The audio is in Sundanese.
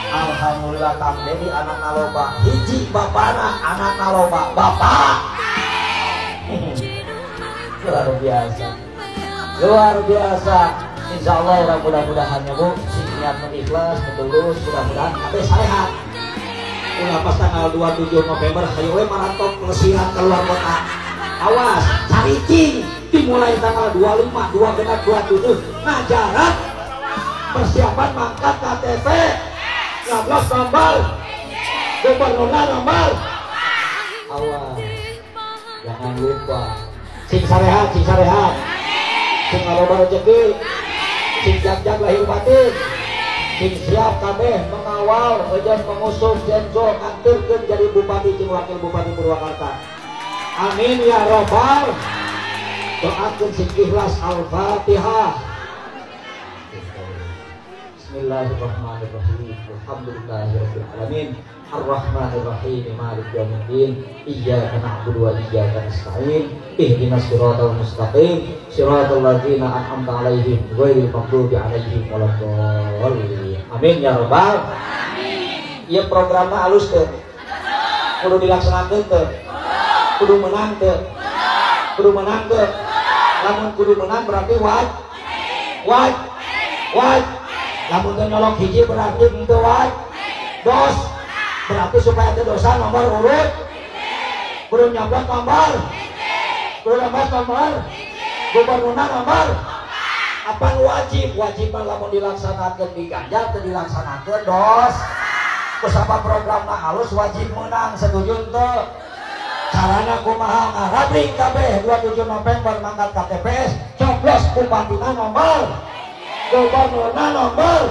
Alhamdulillah Kang Dedi anakna loba, hiji bapana anakna loba, bapak. Luar biasa. Luar biasa. Insya Allah mudah-mudahan ya Bu, sing niat nu ikhlas, nu tulus, mudah-mudahan kabeh sarehat. Ulah pas tanggal 27 November hayu we marantok pelesiran keluar kota. Awas, caricing dimulai tanggal 25, 26, 27 ngajarat persiapan mangkat KTP nyoblos nomor gubernur nomor. Awas, jangan lupa sing sarehat, sing sarehat, sing ngaloba rezeki, sing jag-jag lahir batin, sing siap kabeh mengawal jeung mengusung Zenzo nganterkeun jadi bupati jeung wakil bupati Purwakarta. Amin ya robbal. Doakeun sing ikhlas. Al-Fatihah. Bismillahirrahmanirrahim. Alhamdulillahirabbil alamin. Arrahmanirrahim. Maliki yaumiddin. Iyyaka na'budu wa iyyaka nasta'in. Ihdinas siratal mustaqim. Siratal ladzina an'amta 'alaihim ghairil maghdubi 'alaihim waladdallin. Amin ya rabbal alamin. Ieu programna alus teu? Kudu dilaksanakeun teu? Kudu menang teu? Kudu menang teu? Lamun kudu menang berarti wajib. Wajib. Wajib. Lamun teu nyolok hiji berarti henteu wajib. Dos. Berarti supaya teu dosa nomor urut. Kudu nyoblos nomor. Kudu nyoblos nomor. Gubernurna nomor. Apa wajib? Wajib mah lamun dilaksanakeun diganjar teu dilaksanakeun dos. Kusabab programna alus wajib menang, setuju henteu? Carana kumaha ngarabring kabeh 27 November mangkat KTPS, coblos bupatina nomor, gubernurna nomor.